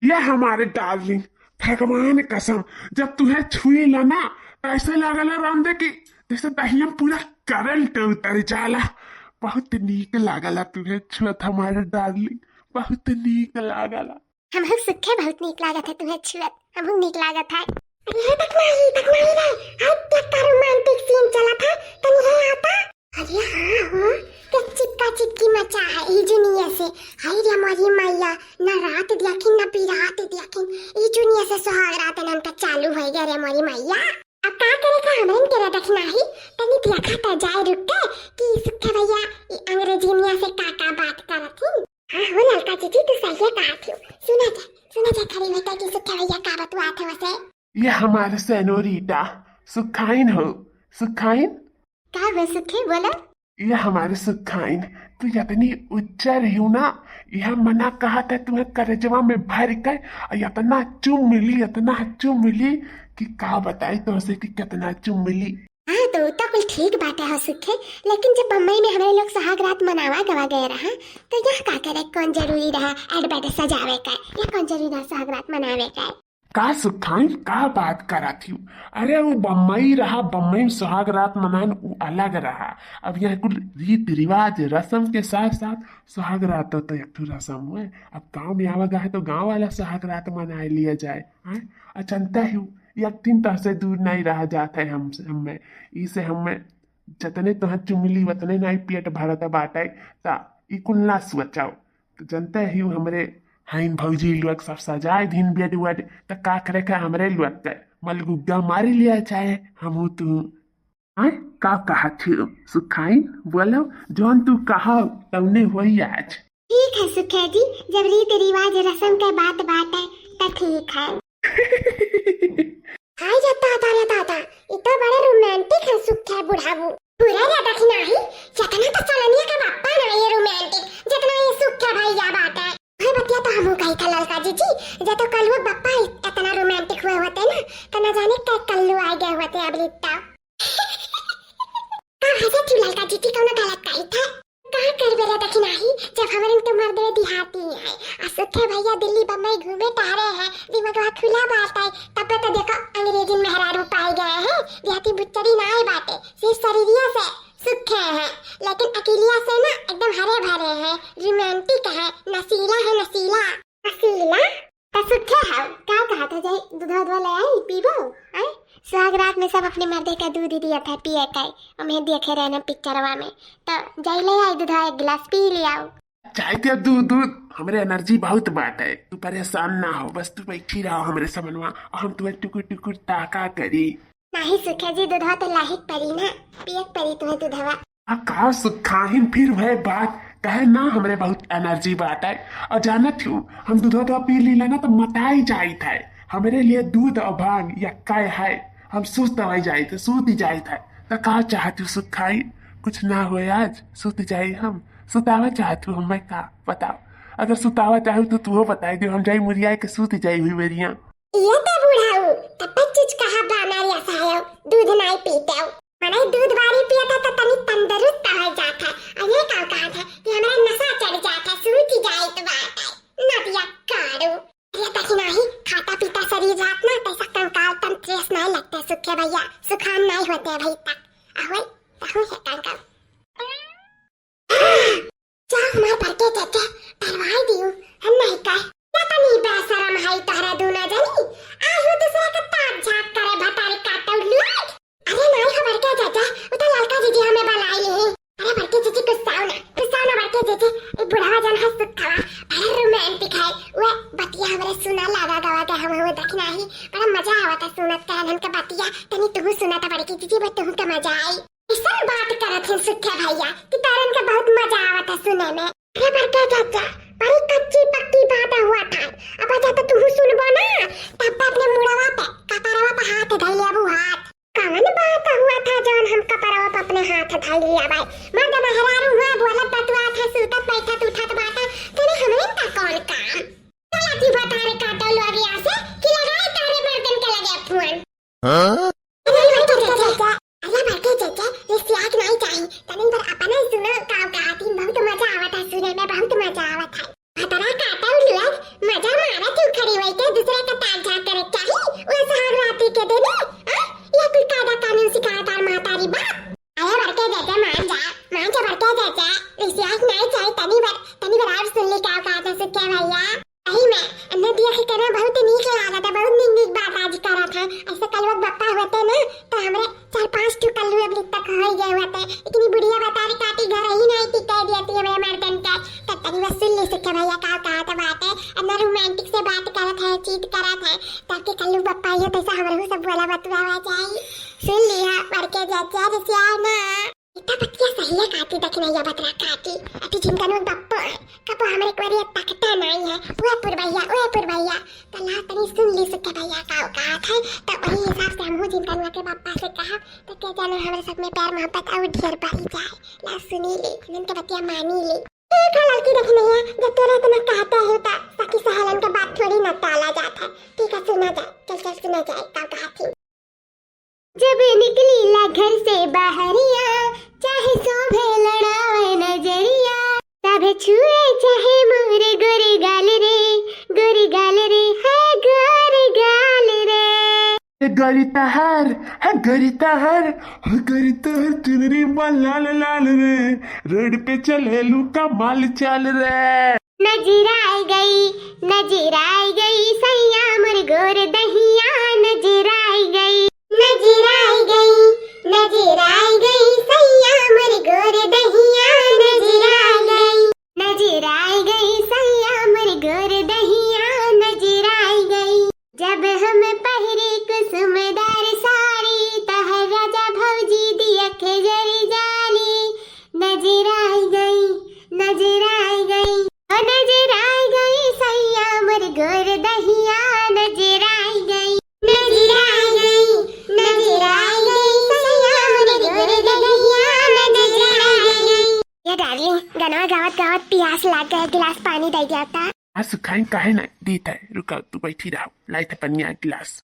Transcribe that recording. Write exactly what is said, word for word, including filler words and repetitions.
ये हमारे डार्लिंग, भगवान कसम, जब तुहे छुई ला ना, त ऐसे लागला रामदे कि जैसे दहिया में पूरा करंट उतर जाला। बहुत नीक लागला तुहे छुअत हमारे डार्लिंग, बहुत नीक लागला। हमहू सुखे बहुत नीक लागत है तुहे छुअत, हमहू नीक लागत है। अरे हे तक नाही, तक नाही रे, हाय कितना रोमांटिक सीन चलत है, तनी हे आता। अरे हाँ हो, के चिपका चिपकी मचा है ई जुनिया से। हाय रे मोरी मैया, ना रात देखिन ना बिरात देखिन, ई जुनिया से सुहाग रात नन का चालू होइ गया रे मोरी मैया। अब का करे का हमरन के रदख नाही, तनी देखा त जाए रुक के कि सुखे भैया ई अंग्रेजिनिया से का का बात करत हिन। हाँ हो ललका जीजी, तू सही कहत हो। सुना जा, सुना जा खड़ी बेटा कि सुखे भैया का बतुआत है वसे। ये हमारे सेनोरिटा सुखाइन हो, सुखाइन। का हुआ सुखे, बोलो। ये हमारे सुखाइन, तू इतनी उज्जर हो ना, यह मना कहा था तुम्हें करेजवा में भर के, और इतना चुम मिली, इतना चुम मिली कि का बताई तुमसे कि कितना चुम मिली। हाँ, तो उ तो कुल ठीक बात है हो सुखे, लेकिन जब बम्बई में हमरे लोग सुहाग रात मनावा गवा गए रहा, तो यह का करे, कौन जरूरी रहा एडवर्टाइज सजावे का, यह कौन जरूरी रहा सुहाग रात मनावे का? का सुखाइन, का बात करत हूँ? अरे वो बम्बई रहा, बम्बई में सुहाग रात मनान उ अलग रहा। अब यहाँ कुल रीत रिवाज रस्म के साथ साथ सुहाग रात तो, तो एक ठो रस्म हुए। अब गाँव में आवा गा है तो गाँव वाला सुहाग रात मनाए लिया जाए। हाँ? आ जनता हूँ, एक दिन तो से दूर नहीं रहा जात है हम, हमें, इसे हमें जतने तोहार चुमली वतने नाई पेट भरत बाटे, ता ई कुल ना सोचाओ। तो जनते ही हमरे हाइन भौजी लोग सब सजाए दिन बेड वेड, त का करे का हमरे लोग के मलगुग्गा मारी लिया चाहे हमहू तू। हाँ, का कहा थी सुखाइन? बोलो, जौन तू कहा तौने होई आज। ठीक है सुखे जी, जब रीत रिवाज रस्म के बात बाटे त ठीक है। हाय रे दादा रे दादा, ई तो बड़े रोमांटिक है सुखे बुढ़ाऊ। पूरा रे दखिनाही, जतना तो चलनिया का बप्पा ना ये रोमांटिक, जतना ये सुखे भैया बाटे। भाई बतिया तो हमहू कही था ललका जीजी, जे तो कलुआ बप्पा इतना रोमांटिक हुए होते ना, तो ना जाने कै कल्लू आ गए होते अब रीता। का हंसे थी ललका जीजी, कौनो गलत कही था? का करबे रे दखिनाही, जब हमरन के मर्दवे देहाती है, आ सुखे भैया दिल्ली बम्बई घूमे टहरे हैं, दिमागवा खुला बाटे, तबे तो देखो अंग्रेजी मेहरारू पाए गए हैं, देहाती बुच्चरी नाय बाटे, सिर्फ शरीरिया से सुखे हैं, लेकिन अकेलिया से ना एकदम हरे भरे हैं, रोमांटिक है, नशीला है, नशीला। नशीला? त सुखे हव, का कहत है, जाई दूधवा दूधवा ले आई, पीबो? आय? सुहाग रात में सब अपने मर्दे का दूध ही दिया था पिए का, हमें देखे रहना पिक्चरवा में, तो जाई ले आई दूधवा एक गिलास पी ले आओ। चाय के दूध, दूध, हमरे एनर्जी बहुत बात है, तू परेशान ना हो, बस तू बैठी रहो हमरे समनवा, और हम तुम्हें टुकुर टुकुर ताका करी। नाही सुखे जी, दूधवा तो लाहिक परी ना, पियक परी तुम्हें दूधवा। आ का सुखाहिन फिर वह बात कहे ना, हमरे बहुत एनर्जी बात है। और जानत हूँ, हम दूधवा तो पी लीला ना तो मताई जाइत है। हमरे लिए दूध और भांग या काय है, हम सुस्त हो जाइत है, सूत जाइत है। तो का चाहत हूँ सुखाहिन? कुछ ना हो आज, सूत जाई हम। सुतावा चाहत हूँ हमें का? बताओ। अगर सुतावा चाहू तो तू बताई दो, हम जाई मुरिया के सूत जाई हुई बेरिया। ये तो बुढ़ाऊ, तब तक चीज कहा बानर या सायो, दूध नाई पीते हो। मने दूध बारी पिया था तो तनी तंदुरुस्त हो जात है। अरे का कहा था कि हमरा नशा चढ़ जात है, सूत जाए तो बात है। नदिया कारू। ये तक नहीं, खाता पीता शरीर रात ना, तैसा कंकाल तन फ्रेश नहीं लगते सुखे भैया, सुखान नहीं होते भाई तक। अहोई, तहु है कंकाल। जा हमार बड़के चाचा, डरवाई दियो, हम नहीं कहे। या तनी बेशरम है तोहरा दूना जनी, आयु दूसरा के ताक झांक करे भतारी काटौ लोग। अरे नहीं हो बड़के चाचा, उ तो ललका जीजी हमें बुलाई ली। अरे बड़के जीजी गुस्साओ ना, गुस्साओ ना बड़के जीजी, ई बुढ़वा जन है सुखवा, बड़ा रोमांटिक है, वे बतिया हमरे सुना लागा गवा के हम हुए दखिनाही, बड़ा मजा आवता सुनत के हमन के बतिया, तनी तू सुना था बड़के जीजी, वो तुहू के मजा आई। ऐसन बात करत है सुखे भैया कि तारन के बहुत मजा आवत है सुने में। अरे बड़के चाचा, बड़ी कच्ची पक्की बात हुआ था। अब अच्छा तो तू सुनबो ना, तब तो अपने मुड़वा पे, कपड़वा पे हाथ धइले अबू हाथ। कौन बात हुआ था जौन हम कपड़वा पे अपने हाथ धइले अबाई? मर्द मेहरारू हुए बोलत बतुआत है, सूतत बैठत उठत बाटा, तेने हमरे का कौन काम? चला की बतारे काटो लोग यहाँ से कि लगाए तारे मर्दन के लगे फोन। हाँ? अरे बड़के चाचा, अरे बड़के चाचा, रिसियाक नहीं चाही। तनी बार अपना सुनो का कहती, बहुत मजा आवत है सुने में, बहुत मजा आवत है। भतरा काटा उलुआ, मजा मारा तू खड़ी से बात करत है, चीत करत है, तब के कल्लू बप्पा ये तैसा हमरहू सब बोला बतुआवा जाई। सुन लिया, बड़के जज्जा रे सियाना। इतना बतिया सही है काकी, दखिनैया बतरा काकी। अति झिनकनुआ बप्पा है, कबो हमरे एक बारी तकता नहीं है। ओए पुरबैया, ओए पुरबैया। तो ला तनी सुन ली सुखे भैया का औकात है, तो वही हिसाब से हमहू झिनकनुआ के बप्पा से कहा, तो के जाने हमरे सब में प्यार मोहब्बत और ढेर बढ़ी जाए। ला सुनी ली, इनके बतिया मानी ली। ठीक है लड़की दखिनैया, जब तोरा इतना कहते हो तो सखी सहेलन के बात थोड़ी ना टाला जात है। ठीक है, सुना जाए, चल चल सुना जाए, का कहा थी। जब निकली ला घर से बाहरिया, चाहे शोभे लड़ावे नजरिया, तबे छुए चाहे मोरे गोरे गाल रे, गोरे गाल रे, है गोरे गाल रे। ए गोरी तहार, है गोरी तहार, है गोरी तहार चुनरी बा लाल लाल रे, रोड पे चलेलू कमाल चाल रे। नजर आई गई, नजर आई गई सैया मोर गोर दहिया, नजर आई गई, नजर आई गई, नजर आई गई सैया मोर गोर दहिया, नजर आई गई, नजर आई गई सैया मोर गोर दहिया, नजर आई गई। जब हम पहिरी कुसुमदार साड़ी, तहर राजा भौजी दिया खेजरी जाली। नजर आई गई, नजर आई गई, ओ नजर आई गई सैया मोर गोर दहिया, नजर आई गई, नजर आई गई, नजर आई गई सैया मोर गोर दहिया, नजर आई गई। ये डार्लिंग, गनवा गावत गावत पियास लाग गए, गिलास पानी दे दिया था। आ सुखाई काहे ना दीत है, रुका तू बैठी रहो, लाइत है पनिया गिलास।